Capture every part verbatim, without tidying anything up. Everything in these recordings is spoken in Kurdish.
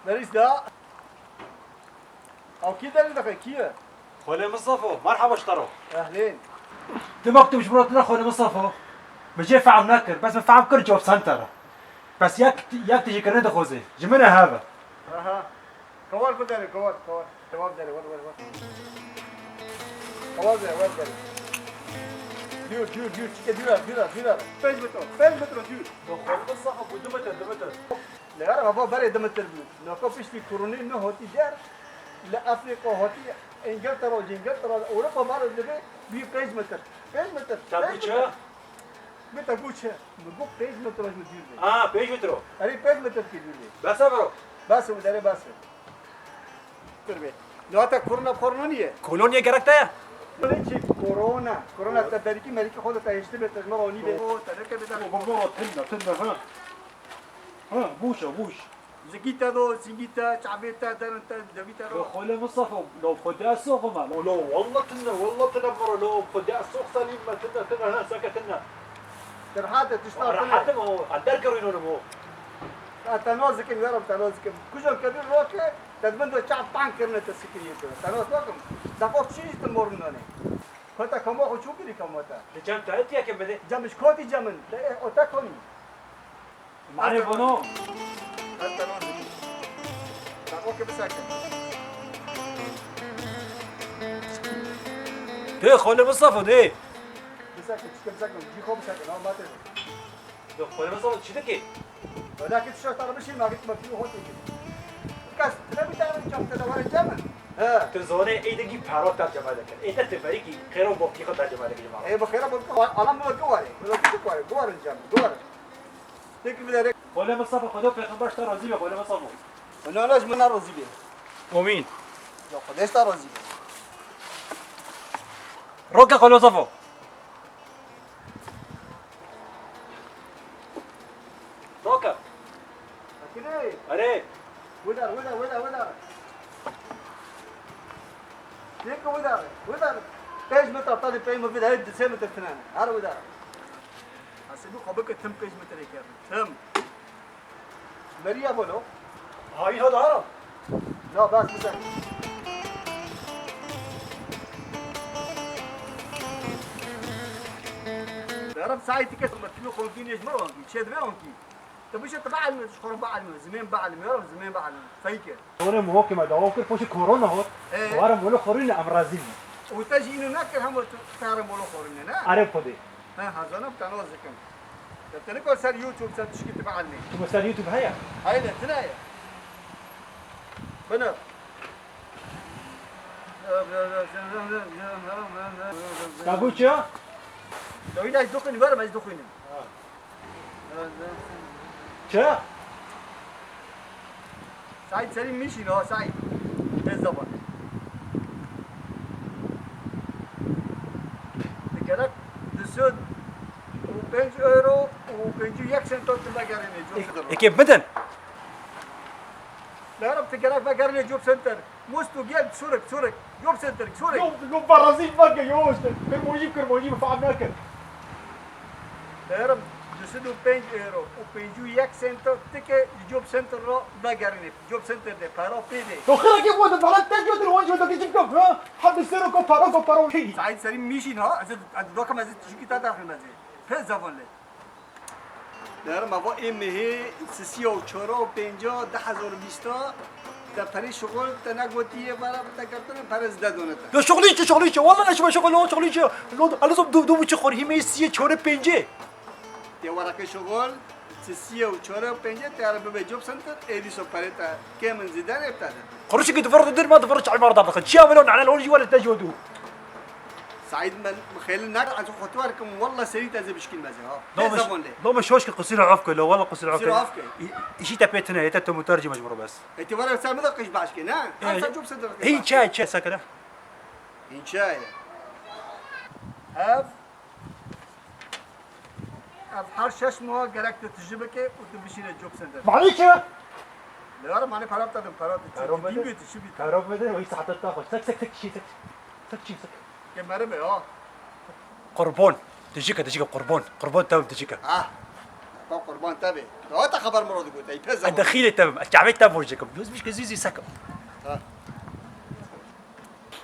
Nerîs da. Ew kî derê dixe, kî ye? Xwelê Mistefo, merhaba ji te re. Ehlên. Dima ku tu ji min re tune Xwelê Mistefo, min jê fehm nekir, bes min fehm kir job center e. Bes yek, yek tijîkirinê dixwazê. Ji min re hev e. Aha. Kewal ku derê, kewal, kewal. Kewal derê, wer, wer, wer. Kewal derê, wer derê. Dûr, dûr, dûr, çike dûr e, dûr e, dûr e. Pênc metro, pênc metro dûr. Xwelê Mistefo, bu du metr, du metr. Li Iraq va berê di metir bû. Naka piştî koronê ne hatî der, li Efrîka hatî, Îngiltere, ji Îngiltere, Ewropa berê dibe bî pênc metir. Pênc metir. Te pênc bû çi? Metir. Min te got çi? Min got pênc metir ji min dûr be. Ha, pênc metir o. Erê, pênc metir ki dûr be. Bes e bro. Bes e, derê bes e. Dur be. Nata korona, korona niye? Kolonya gerek te ye? Kolê çi? Korona. Korona te berîkî merîkî xwe de te hişti be, te ji me re anî be. O, te neke be de. O, baba, tunda, tunda, ha. Ha, bûş e, bûş. Zikî te do, zingî te, çavê te, derin te, devî te do. Lo Xwelê Mistefo, lo Xwedê ez soxim e. Lo, lo, walla tune, walla tune bro, lo Xwedê ez sox selîm me, tune, tune, ha, seke tune. Te rehat e, tişta tune. Rehat im o, ez derkirînonim o. Ha, te nas dikim, yarim, te nas dikim. Kujon kevî roke, te di bin de çav pan kirine te sikiriyê te. Te nas nakim. Defa çi jî te morin nane. Kota kamo xwe çû kirî kamo te. Li cem te hetiye ke bide. Cem ji kotî cem in. Te, o te konî. Mane bono. Ez te nas dikim. Te o ke bisekin. Dê, Xwelê Mistefo, dê. Bisekin, çike bisekin. Cî xwe bisekin. Ha, mate. Dê, Xwelê Mistefo, çi dikê? Wela ki tişta te re bişî, ma git ma pî xwe têkir. Kes, ne bi te re cem, te de were cem in. He. Tu zonê, ey de gî paro tercüme dikin. Ê te tu berî kî xêro bokî xwe tercüme dikin, cema. Ê, bi xêra bokî xwe, alam bi were. Bi were, bi were cem, bi were. Tek bir derek. Xwelê Mistefo, Xwedê pêxember ji te razî be, Xwelê Mistefo. Wela ji min ne razî be. Omîn. Ya Xwedê ji te razî be. Roke Xwelê Mistefo. Roke. Akine. Erê. Widar, widar, widar, widar. Tek widar, widar. Pênc metre, ta di pênc metre, di sê metre tine. Her widar. Hesibî xwe bike tim pênc metre kevin. Tim. Meriya bolo. Hayır, hadi haram. Ya bas, bize. Derim saî tike, tu me timi xwe dînê ji me re ankî, çê divê ankî. Tu bişe tu bielmê, ji xwe re bielmê, zimên bielmê, ya zimên bielmê. Feyke. Xorê mi hokê me dawa kir, poşê korona hot. Ee? Xwarê molo xorîne em razî bûn. Û te jî îno nekir hema tu xwarê molo xorîne, ne? Erê Xwedê. He, hazana bi te nas dikim. Ya te nikar ser YouTube ser tişkî tu bielmê. Tu ser YouTube heye? Hayne, tine ye. Bine. Te got çi? Ya wî de ez dixwînim, werim ez dixwînim. Ha. Çi? Saîd serî min şîn ha, Saîd. Tê zevan. Gerek du sed û pênc euro û pêncî û yek sent tu vegerînê Job Center. Eke bidin. Merim tu gerek vegerînê Job Center. Mustu gel, çurek, çurek. Job Center, çurek. Yo, yo, parazît veke, yo, işte. Kirmancî, kirmancî, bi fehm nekin. Merim, du sed û pênc euro û pêncî û yek sent tike Job Center ra vegerînê. Job Center de para pê de. To xira ke bu da bana tek götür, on götür geçip yok, ha? Hadi sero ko para, ko para, şey. Saîd serî min şîn ha, ez, ez dokum ez çünkü ta daxil mezi. Pê zevan le. Derim ava ê mehê sisiya û çara û pênca, du hezar û bîsta, te perê şixul, te negotiye vara, te girtine, pere zide done te. Ya şixulî çi, şixulî çi? Walla neşme şixul, ya şixulî çi? Lo, elizom du, du buçuk xor, hîmê siyê, çare, pêncê. Te waraqê şixul, sisiya û çare û pêncê, te ara bibe Job Center, ê dîsa perê te kêm in zide ne te de. Quruşikî difir dir ma difir çay mar da dixin. Çiya velo nane lo jî wele te jodu. Saîd, min xêlin nekir, ez xwe tiwar kim, walla serî te zê bişkîn mezê, ha. Pê zevan lê. Lo me şoş ke qusîra af ke, lo, walla qusîra af ke. Qusîra af ke. Î-, îşî te pê tune, te tu mutar cî mecbur bes. E, ti were ser min de qiş baş ke, ne? E, her ser Job Center de qiş hîn baş ke. Çay, çay, sakere. Hîn çay. Ev, ev her şeş meha gerek tu tijî bike û tu bişîne Job Center. Manî çi? Lê yarim, hani para te dim, para te çi? Para bide. Din bê tu çi bî? Para bide, wî saete ta xwe. Sek, sek, sek, çi, sek. Sek, çi, sek. Ke merime ya. Qurbon. Dijike, dijike, qurbon. Qurbon tev dijike. Ah. Ka qurban te bê. Daha te xeber miro digot. Ey pez. Ez dexîlê tev im. Ez çavê tev vurcikim. Yüz mişke zî zî sekim. Ha.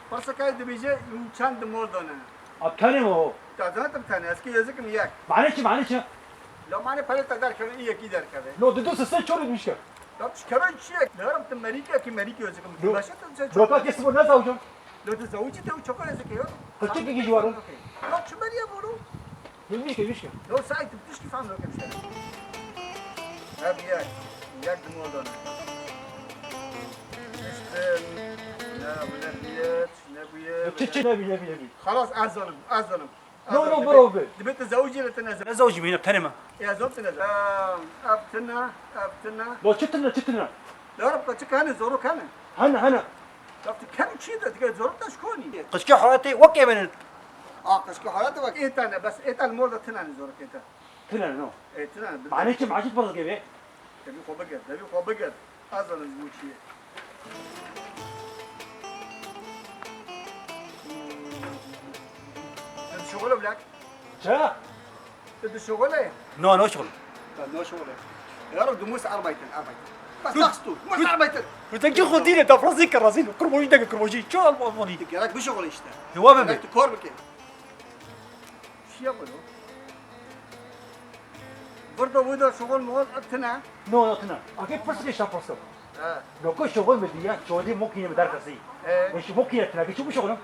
Pirsa kay dibêje, çend di mol dane? A tenê mi o? Te zaten tenê, ez ki yezikim yek. Mane çi, mane çi? La mane pere te derkeve, yekî derkeve. No, di du sisê çor mişke. Ya tu kero çi ye? Lerim tu merîke ki merîke yezikim. Yo. Başa tu çi? Yo, ka kes bu ne zavcım? Lo tu zawucî te û çoka ez ke yo. Qilçik ki ji warin. Lo çi beriye boro? Bilmiş ki, bilmiş ki. Lo saî tu tişkî fam lo ke işte. Hep yek. Yek di mol dane. İşte ne bile biyet, ne buye. Çi, çi, ne bi, ne bi, ne bi. Xalas, ez zanim, ez zanim. No, no, bro, be. Dibê tu zewicî li tine zewicî. Ne zewicî bîne, tenê me. Ya zor tine. Ev tine, ev tine. Lo çi tine, çi tine? Ya Rab, çi kane, zoro kane. Hene, hene. Ya tu kane çi de, tu zoro taş koni. Qişkê hayatê wek evenin. A, qişkê hayatê wek. Ê tane, bes ê tane mor da tine zoro kete. Tine, no. E, tine. Mane çi, macit bazı gibi. Devî xwe bigir, devî xwe bigir. Ez zanim ji bo çi ye. Tu dişuxule bilek? Çi? Tu dişuxule? No, no şuxul. Tu no şuxule. Ya Rab, du muss arbeiten, arbeiten. Was machst du? Du musst arbeiten. Du denkst, Xwedî ne, da Franzî ke razî ne. Kurmojî deke kurmojî. Çi al Almanî? Gerek bişuxule işte. Hewa be. Gerek tu kor bike. Çi ye bino? Burada, burada şuxul muxul tine. No, no, tine. Akê pirsik eşta pirsik. He. Loko şuxul mi diye, çodî mokîne mi derxisî. He. Eş mokîne tine, ki çi bu şuxulum?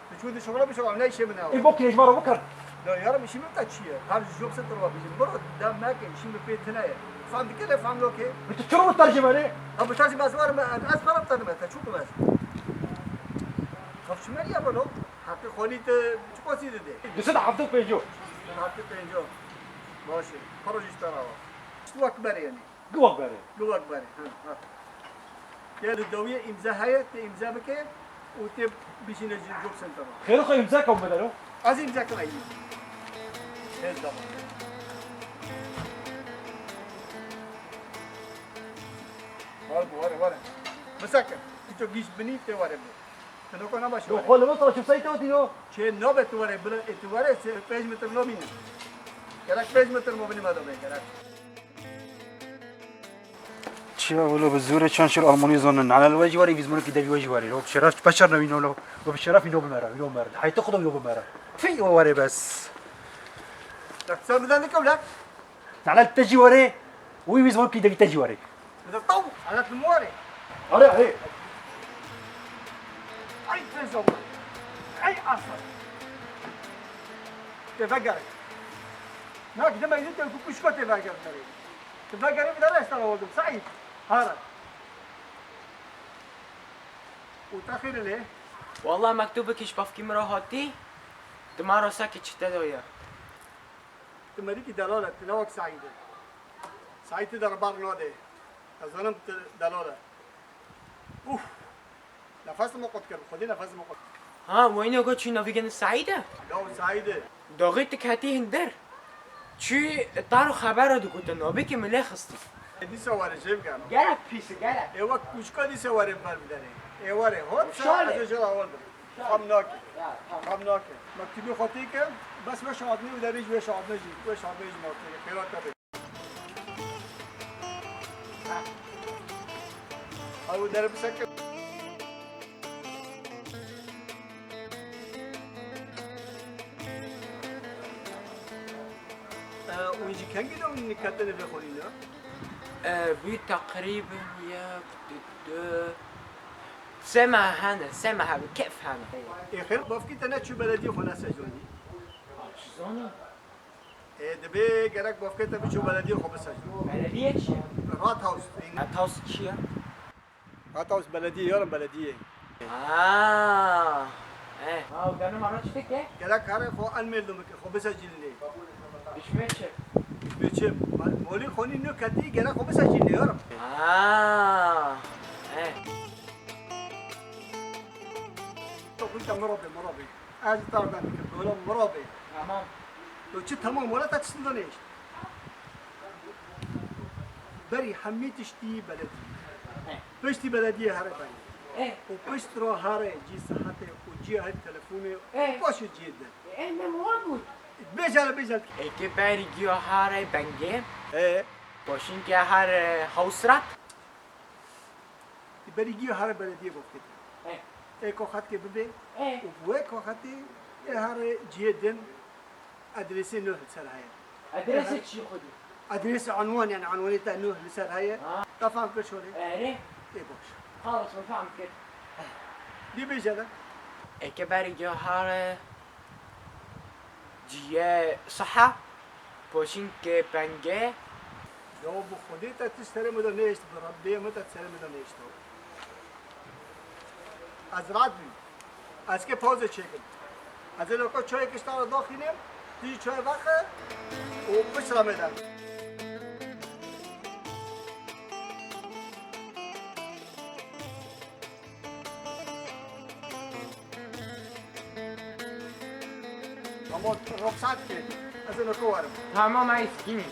Tu çodî şuxula bir şuxul, ne işe mi ne? E mokîne ji mara bikir. Da yarım işim ta çi ye? Her job center wa bizim. Burada da meke işim pê tine ye. Fam dike le fam loke. E tu çorba tercüme ne? Ha bu tercüme var mı? Az para tanıma, ta çok mu? Kafşmer ya bano. Heqê xwelî te çi qasî dide? Du sed hevdeh û pênc. Du sed hevdeh û pênc. Baş e. Piro jî ji te re wa. Tu wek berê yanî. Gi wek berê. Gi wek berê. Ha, ha. Te li dawiyê îmze heye, te îmze bike û te bişîne ji job center re. Xêr xwe îmze ke bide lo. Ez îmze kime yî. Ez de. Were, were, were. Bisekin. Îto gîş binî te were bi. Tino ko nama şo. Yo, xwe li min sala çimsayî te dîno. Çê nabe tu were, bila, e, tu were, se pênc metr nabîne. Gerek pênc metr mabînê me de be, gerek. Çiya wilo bi zûrê çend şir Almanî zonin. Nalal we jî warî, vîzmonekî devî we jî warî. Lo şeref peşer newîno lo. Lo bi şeref îno bimera, îno bimera. Haytê xwe de îno bimera. Fî, o warê bes. Lek sen bizden dikewlek. Nalal te jî warê. Wî vîzmonekî devî te jî warê. Bi de taw, alet li warê. Are, are. Ay, tezor. Ay, aslan. Te vegerê. Na, gideme izin te kuşko te vegerê. Te vegerê bir de resta oldum. Said. Hara. Û te xêr lê. Wallah mektubekî ji bavkî min re hatî. Di ma re seke çi te daye. Tu merîkî delal e, tu ne wek Saîd e. Saîd tu de re bar nade. Ez zanim tu delal e. Uf! Nefes min qut kir, bi Xwedê nefes min qut. Ha, weyne got çi navî gene Saîd e? Yaw Saîd e. Daxî tu ketî hindir. Çi tar û xebera digotin, navê ki min lê xistî. Dîsa were jê bikem. Gerek pîs e, gerek. Ê wek kûçika dîsa were ber biderê. Ê were, hot sa ez ê jê re awal bidim. Xam nake. Xam nake. Mektubê xwe tê ke, bes weş hatine û derê jî weş hatine jî, weş hatine jî nake. Xêra te be. Ew dere biseke. E, û ji kengî de hûn niketine vê xwedî ne? E, bû teqrîben yek, du, du, sê meh hene, sê meh hene, kef hene. Ê xêr, bavkî te neçû belediyê xwe neseconî? Çi zanî? Ê, dibê gerek bavkê te biçû belediyê xwe biseco. Belediye çi ye? Rathaus. Rathaus çi ye? Rathaus belediye, yarın belediye. Aa, eh. Ha, o deme mara çi dike? Gerek kare xwe anmeldung bike, xwe bisecilîne. Bişmê çi? Bişmê çi? Ma-, molî xwe nî nû ketî, gerek xwe bisecilîne, yarın. Aa, eh. Toplum te mirabe, mirabe. Ez tar ben dikim, böyle mirabe. Tamam. Tu çi tamam, wala ta çi sindanê? Berî hemî tiştî beledî. Eh. Piştî belediyê here bengê. Eh. Û pişt re here cî sihetê û cî her telefonê û Eh. paşê cî din. Eh, me muha bû. Bêjale, bêjale. Eke berî giyo here bengê. Eh. Paşîn ke here hewsrat. Berî giyo here belediyê bofkete. Eh. Ê ko xetkê bibê. Eh. Û bi wê ko xetê ê here cîyê din. Adresê nû li ser heye. Adresê çi xwedî? Adresê anwan, yani anwanê te nû li ser heye. Ha. Te fam kir şolê? Erê. Ê baş. Xalas, min fam kir. Dî bêje de. Eke berî giya here ciye saha, poşîn ke penge. Ya bi Xwedê te tişt serê min de nehişt, bi Rebbê min te serê min de nehişt. Ez rahat bîm. Ez kê pawzê çêkim. Ez ê loko çayê kişta re daxînim, tu jî çayê vexe û pişt re me de. Ama ruxsat ke, ez ê loko werim. Tamam, ay skinny.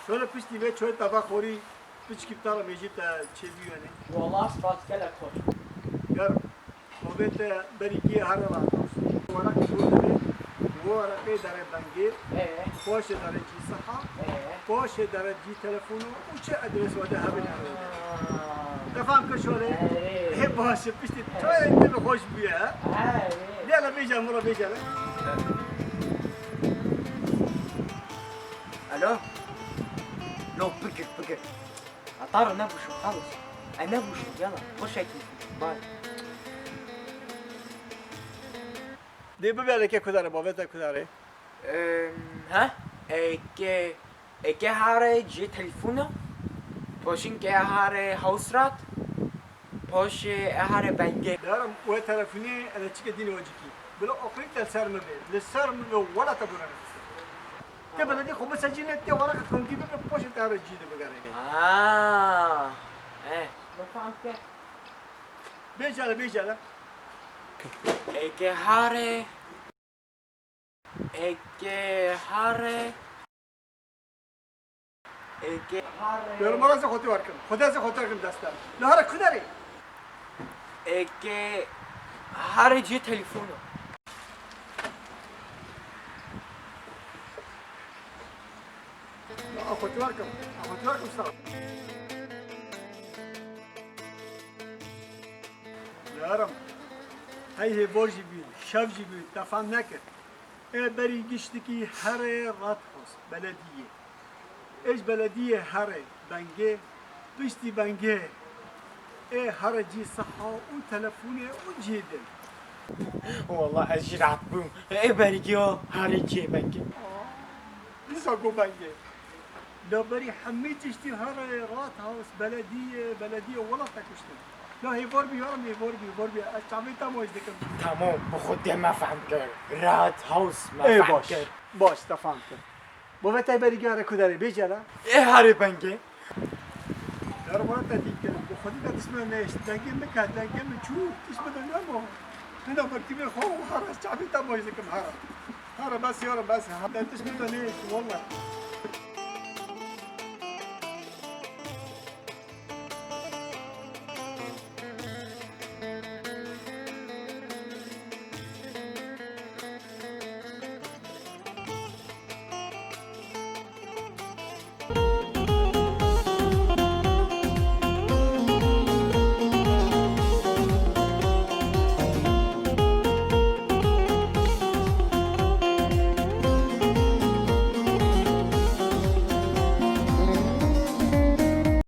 Şöyle piştî vê çöy tava xorî piçkî bi tara mêjî te çêbûyene. Wala spas gelek xweş. Ger Bavê te berî giyê here rahat olsun. Weraq şûr dibe. Û wereqê dere bengê. Ee. Paşê dere cî siha. Ee. Paşê dere cî telefono. Û çi adres wede hebin here wede. Aa. Te fam kir şolê. Ee. Hê baş e, piştî. Ee. Çoyê te bi xweş bûye, he? Ee. Lê le bêje, mira bêje le. Alo? Lo, bigir, bigir. Atara nebûşo, xalos. E nebûşo, yala. Xoşekî. Bay. Dê bibe leke kudare, bavete kudare. Em, ha? Eke, eke hare cê telefona. Poşin ke hare hewsrat. Poşê e hare benge. Yarim, we telefonê ele çike dîne wecikî. Bila oxirî te li ser min bê. Li ser min bê, wela te gure. Te beledî xwe bisecîne, te waraqê xwendî bibe, poşê te re cî de bigere. Aa, eh. Bêje le, bêje le. Eke hare, eke hare, eke hare. Yorumara ze xotê war kim. Xwedê ze xotê kim deste. Li hare kuderê. Eke hare cê telefona. Axwetiwarkim, axwetiwarkim sağ ol. Yarim, hey hêvor jî bî, şev jî bî, te fam nekir. Ê berî giştikî herê Rathaus belediyê. Ê ji belediyê herê bengê, piştî bengê. Ê herê cî siha û telefonê û cî din. Wallah ez jî rahat bûm. Ê berî giya herê cê bengê. Dîsa ku bengê. La berî hemî tiştî herê Rathaus belediyê, belediyê welat te kuştin. La hêvor bî yarim, hêvor bî, hêvor bî. Ez çavê te moj dikim. Tamam, bi xwe dê me fehm kir. Rathaus me Ê fehm baş, kir. Baş, te fehm kir. Bo ve te berî gare kuderê, bêje la. Ê herê bengê. Yar bana te dît kirin. Bi xwedî te dişmê nehişt. Dengê min ke, dengê min çû, dişmê de nemo. Hina bertîmê xwe û hara çavê te moj dikim hara. Hara bes yara bes. Te dişmê de nehişt, wallah.